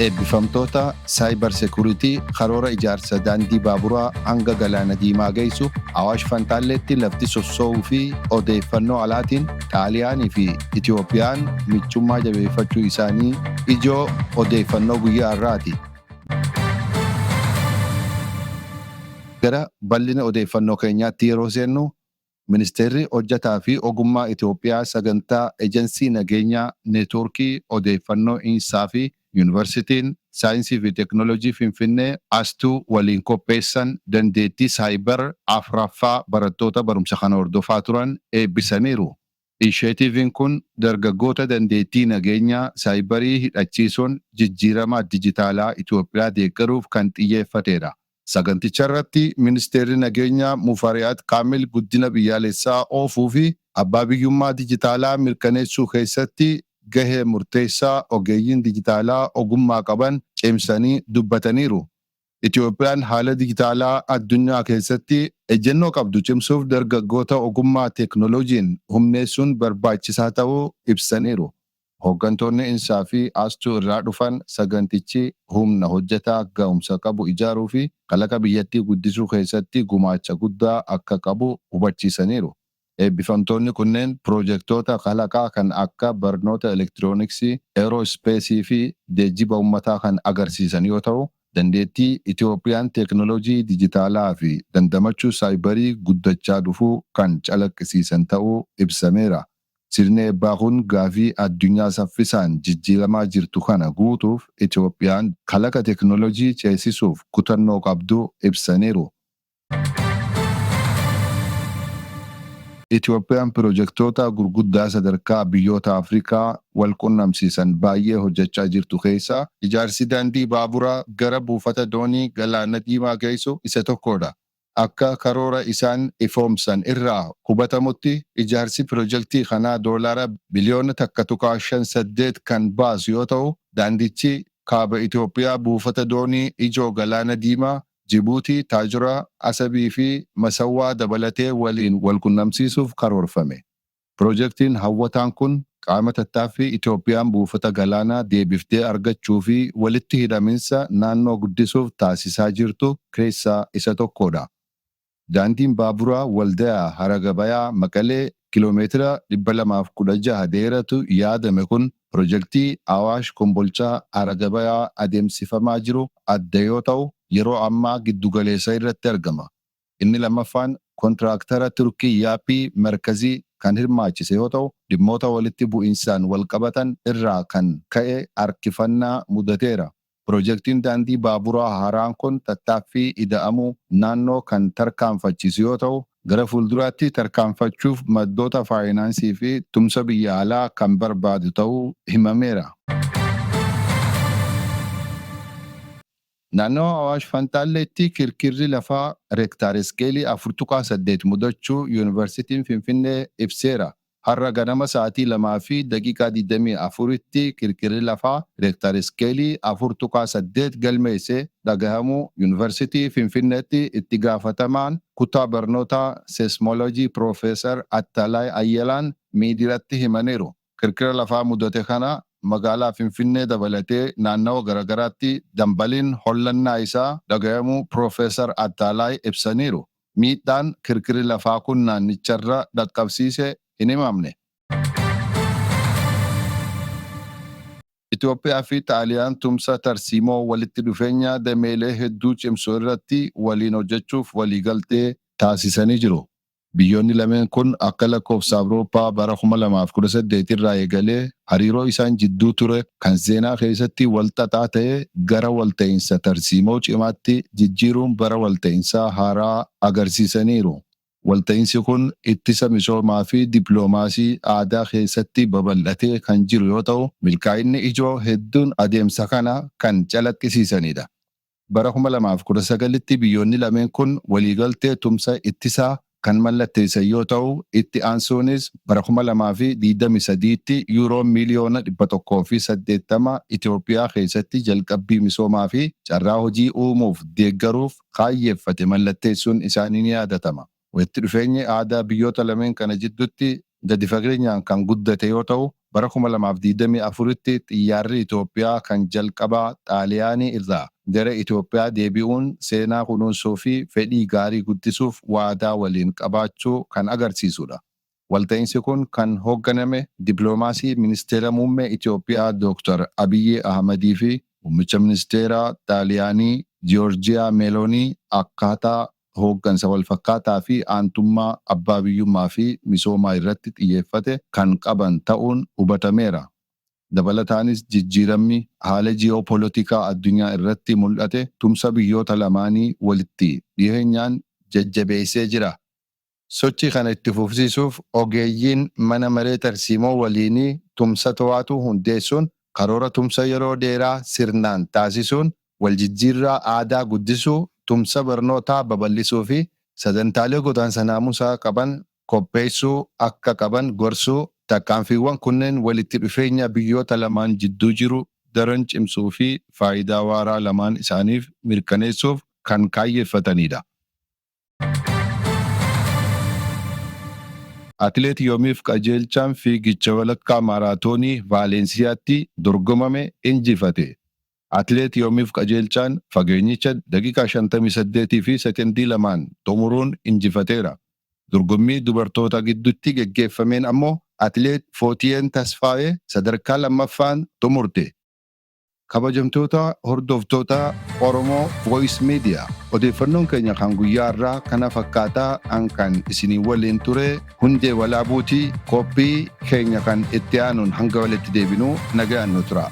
Eebbifamtoota cyber security, karoora ijaarsa daandii baaburaa hanga Galaana Diimaa geessu, Awaash Fantaalleetti lafti sossoo'uu fi odeeffannoo alaatiin Xaaliyaanii fi Itiyoophiyaan michummaa jabeeffachuu isaanii ijoo odeeffannoo guyyaa har'aati. Gara bal'ina odeeffannoo keenyaatti yeroo seennu, Ministeerri Hojjetaa fi Ogummaa Itoophiyaa sagantaa Ejensii Nageenyaa Neetwoorkii Odeeffannoo Insaa fi Yuunivarsiitiin Saayinsii fi Teeknooloojii Finfinnee ASTU waliin qopheessan dandeettii saayibar 4ffaa barattoota barumsa kana hordofaa turan eebbisaniiru. Inisheetiiviin kun dargaggoota dandeettii nageenya saayibarii hidhachiisuun jijjiirama dijitaalaa Itoophiyaa deeggaruuf kan xiyyeeffatedha. Saganticharratti Ministeerri Nageenyaa Mufariyaat Kaamil guddina biyyaalessaa oofuu fi abbaa biyyummaa dijitaalaa mirkaneessuu keessatti gahee murteessaa ogeeyyiin dijitaalaa ogummaa qaban cimsanii dubbataniiru. Itoophiyaan haala dijitaalaa addunyaa keessatti ejjennoo qabdu cimsuuf dargaggoota ogummaa teeknooloojiin humneessuun barbaachisaa ta'uu ibsaniiru. Hooggantoonni Insa fi ASTU irraa dhufan sagantichi humna hojjetaa gahumsa qabu ijaaruu fi kalaqa biyyattii guddisuu keessatti gumaacha guddaa akka qabu hubachiisaniiru. Eebbifamtoonni kunneen pirojektoota kalaqaa kan akka barnoota elektirooniksii, eeroospeesii fi geejjiba uummataa kan agarsiisan yoo ta'u, dandeettii Itoophiyaan teeknooloojii dijitaalaa fi dandamachuu saayibarii guddachaa dhufuu kan calaqqisiisan ta'uu ibsameera. Sirni eebbaa kun gaafii addunyaa saffisaan jijjiiramaa jirtu kana guutuuf Itoophiyaan kalaqa teeknooloojii ceesisuuf kutannoo qabdu ibsaniiru. Itoophiyaan pirojektoota gurguddaa sadarkaa biyyoota Afrikaa wal qunnamsiisan baay'ee hojjechaa jirtu keessaa ijaarsi daandii baaburaa gara buufata doonii Galaana Diimaa geessu isa tokkodha. Akka karoora isaan ifoomsan irraa hubatamutti ijaarsi pirojektii kanaa doolaara biliyoona 1.58 kan baasu yoo ta'u, daandichi kaaba Itoophiyaa buufata doonii ijoo Galaana Diimaa, Jibuutii, Taajuraa, Asabii fi Masawwaa dabalatee waliin wal qunnamsiisuuf karoorfame. Pirojektiin hawwataan kun qaama tattaaffii Itoophiyaan buufata galaanaa deebiftee argachuu fi walitti hidhaminsa naannoo guddisuuf taasisaa jirtu keessaa isa tokkodha. Daandiin baaburaa Waldayaa Haragabayaa Maqalee kiiloomeetira 216 dheeratu yaadame kun pirojektii Awaash Kombolchaa Haragabayaa adeemsifamaa jiru adda yoo ta'u, yeroo ammaa giddugaleessa irratti argama. Inni lammaffaan kontiraaktara Turkii Yaappii Markazii kan hirmaachise yoo ta'u, dhimmoota walitti bu'insaan walqabatan irraa kan ka'e harkifannaa mudateera. Pirojektiin daandii baaburaa haaraan kun tattaaffii ida'amuu naannoo kan tarkaanfachiisu yoo ta'u, gara fuulduraatti tarkaanfachuuf maddoota faayinaansii fi tumsa biyya alaa kan barbaadu ta'uu himameera. Naannawa Awaash Fantaalleetti kirkirri lafaa Reektaar Iskeelii 4.8 mudachuu Yuunivarsiitiin Finfinnee ibseera. Har'a ganama sa'aatii 2:24tti kirkirri lafaa Reektaar Iskeelii 4.8 galmeesse dhagahamuu Yuunivarsiitii Finfinneetti itti gaafatamaan kutaa barnootaa Seesmoolojii Piroofeesar Attalaay Ayyalaan miidiyaatti himaniiru. Kirkira lafaa mudate kana magaalaa Finfinnee dabalatee naannawa garagaraatti dambaliin hollannaa isaa dhagayamuu Piroofeesar Attaalaay ibsaniiru. Miidhaan kirkirri lafaa kun naannicharra dhaqqabsiise hin himamne. Itoophiyaa fi Xaaliyaan tumsa tarsiimoo walitti dhufeenya dameelee hedduu cimsu irratti waliin hojjechuuf waliigaltee taasisanii jiru. Biyyoonni lameen kun akka lakkoofsa Awurooppaa bara 2018 irraa eegalee hariiroo isaan jidduu ture kan seenaa keessatti walxaxaa ta'e gara walta'iinsa tarsiimoo cimaatti jijjiiruun bara walta'iinsaa haaraa agarsiisaniiru. Walta'iinsi kun ittisa, misoomaa fi dippiloomaasii aadaa keessatti babal'atee kan jiru yoo ta'u, milkaa'inni ijoo hedduun adeemsa kana kan calaqqisiisanidha. Bara 2019tti biyyoonni lameen kun waliigaltee tumsa ittisaa kan mallatteessan yoo ta'u, itti aansuunis bara 2023tti Yuuroo miiliyoona 180 Itoophiyaa keessatti jalqabbii misoomaa fi carraa hojii uumuuf deeggaruuf kaayyeffate mallatteessuun isaanii ni yaadatama. Walitti dhufeenyi aadaa biyyoota lameen kana jidduutti gadi fageenyaan kan guddate yoo ta'u, Bara 2024tti xiyyaarri Itoophiyaa kan jalqabaa Xaaliyaanii irraa gara Itoophiyaa deebi'uun seenaa kunuunsuu fi fedhii gaarii guddisuuf waadaa waliin qabaachuu kan agarsiisudha. Walta'iinsi kun kan hoogganame dippiloomaasii Ministeera Muummee Itoophiyaa Dooktar Abiyyi Ahmadii fi Muummicha Ministeeraa Xaaliyaanii Jiyoorjiyaa Meeloonii akkaataa hooggansa walfakkaataa fi aantummaa abbaa biyyummaa fi misoomaa irratti xiyyeeffate kan qaban ta'uun hubatameera. Dabalataanis jijjiiramni haala ji'oopoolitikaa addunyaa irratti mul'ate tumsa biyyoota lamaanii walitti dhiyeenyaan jajjabeessee jira. Sochii kana itti fufsiisuuf ogeeyyiin Mana Maree Tarsiimoo Waliinii Tumsa To'atu hundeessuun karoora tumsa yeroo dheeraa sirnaan taasisuun waljijjiirraa aadaa guddisuu, tumsa barnootaa babal'isuu fi sagantaalee godaansa naamusaa qaban qopheessuu akka qaban gorsuu, tarkaanfiiwwan kunneen walitti dhufeenya biyyoota lamaan jidduu jiru daran cimsuu fi faayidaa waaraa lamaan isaaniif mirkaneessuuf kan kaayyeffataniidha. Atileet Yoomiif Qajeelchaan fiigicha walakkaa maaraatoonii Vaaleensiyaatti dorgomame injifate. Atileet Yoomiif Qajeelchaan fageenyicha daqiiqaa 58 fi sekondii 2n xumuruun injifateera. Dorgommii dubartoota gidduutti geggeeffameen ammoo Atileet Footiyeen Tasfaayee sadarkaa 2ffaan xumurte. Kabajamtoota hordoftoota Oromo Voice Media odeeffannoon keenya kan guyyaa har'aa kana fakkaata an kan isinii waliin ture Hundee Walaabuuti qophii keenya kan itti aanuun hanga walitti deebinu nagayaan nu turaa.